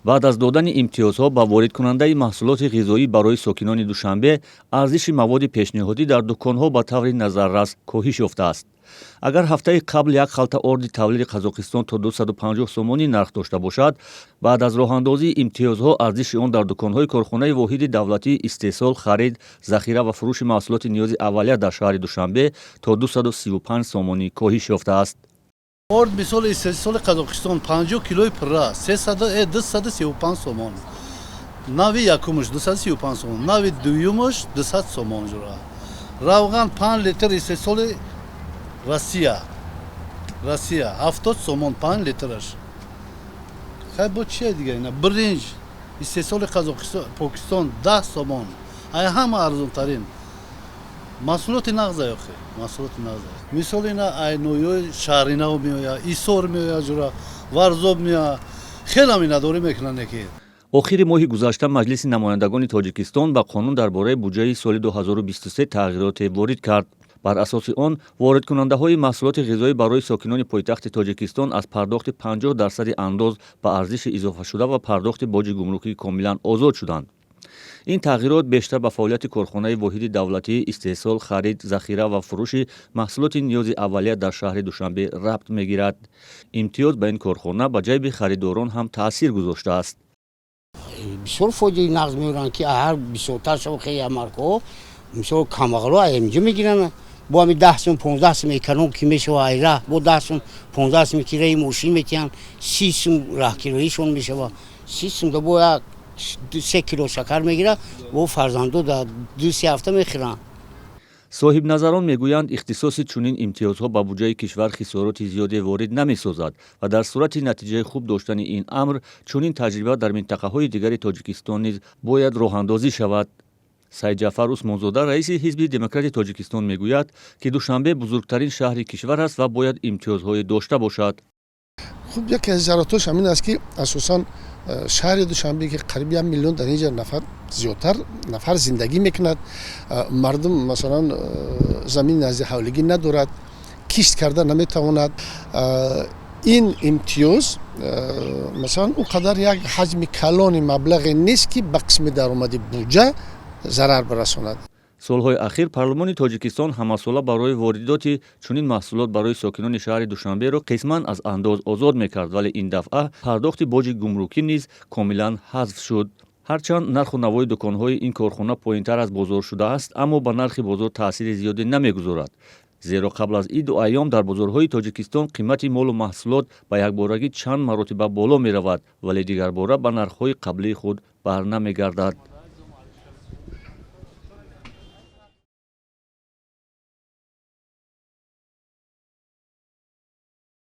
Баъд аз додани имтиёзҳо ба воридкунандаи маҳсулоти ғизоӣ барои сокинони Душанбе, арзиши маводи пешниҳодӣ дар дуконҳо ба таври назаррас коҳиш ёфтааст. Агар ҳафтаи қабл як халта орди тавлиди Қазоқистон то 250 сомонӣ нарх дошта бошад, баъд аз роҳандозии имтиёзҳо арзиши он дар дуконҳои корхонаи воҳиди давлатии истеҳсол, харид, захира ва фурӯши маҳсулоти ниёзи аввалия дар шаҳри Душанбе то 235 сомонӣ коҳиш ёфтааст. Орд, мисол, истеҳсоли Қазоқистон, 50 килои пурра 235 сомон. Нави якумаш 235 сомон, нави дуюмаш 200 сомон ҷура. Равған 5 литр истеҳсоли Россия 70 сомон 5 литраш. Хай, бо чия дига? Ина биринҷ истеҳсоли Қазоқистон, Покистон, 10 сомон, ай ҳама арзонтарин. Маҳсулоти нағза ёхе, маҳсулоти нағза. Мисол, ина айноёи Шаҳринав меоя, Исор меоя ҷура, Варзоб меоя, хелам инадорӣ мекунанд ки. Охири моҳи гузашта Маҷлиси намояндагони Тоҷикистон ба қонун дар бораи буҷаи соли 2023 тағйироте ворид кард. Бар асоси он, воридкунандаҳои маҳсулоти ғизоӣ барои сокинони пойтахти Тоҷикистон аз пардохти 50 дарсади андоз ба арзиши изофашуда ва пардохти боҷи гумрукӣ комилан озод шуданд. Ин тағйирот бештар ба фаъолияти корхонаи воҳиди давлатии истеҳсол, харид, захира ва фурӯши маҳсулоти ниёзи аввалия дар шаҳри Душанбе рабт мегирад. Имтиёз ба ин корхона ба ҷайби харидорон ҳам таъсир гузоштааст. Бисёр фоидаи нағз меоранд, ки ҳар бисёртар шава, хеле маркаҳо, мисол, камбағало инҷо мегиранд. Бо ҳами 10 сум, 15 сум эконом ки мешава, ай раҳ бо 10 сум, 15 сум кираи мошин метиҳанд, 30 сум раҳкироишон мешава. 30 сум да бо як 3 кило шакар мегирад, бо фарзандо да 2-3 ҳафта мехӯранд. Соҳибназарон мегӯянд, ихтисоси чунин имтиёзҳо ба буҷаи кишвар хисороти зиёде ворид намесозад ва дар сурати натиҷаи хуб доштани ин амр чунин таҷриба дар минтақаҳои дигари Тоҷикистон низ бояд роҳандозӣ шавад. Сайдҷафар Усмонзода, раиси Ҳизби Демократи Тоҷикистон, мегӯяд, ки Душанбе бузургтарин шаҳри кишвар аст ва бояд имтиёзҳое дошта бошад. Хуб, яке аз ҷаратош ҳамин аст, ки асосан шаҳри Душанбе, ки қариб 1 миллион дар инҷа нафар, зиёдтар нафар зиндагӣ мекунад, мардум, масалан, замини назди ҳавлигӣ надорад, кишт карда наметавонад. Ин имтиёз, масалан, он қадар як ҳаҷми калони маблағе нест, ки ба қисми даромади буҷа зарар бирасонад. Солҳои ахир парлумони Тоҷикистон ҳамасола барои воридоти чунин маҳсулот барои сокинони шаҳри Душанберо қисман аз андоз озод мекард, вале ин дафъа пардохти боҷи гумрукӣ низ комилан ҳазф шуд. Ҳарчанд нарху навои дуконҳои ин корхона поинтар аз бозор шудааст, аммо ба нархи бозор таъсири зиёде намегузорад, зеро қабл аз иду айём дар бозорҳои Тоҷикистон қимати молу маҳсулот ба якборагӣ чанд маротиба боло меравад, вале дигарбора ба нархҳои қаблии худ барнамегардад.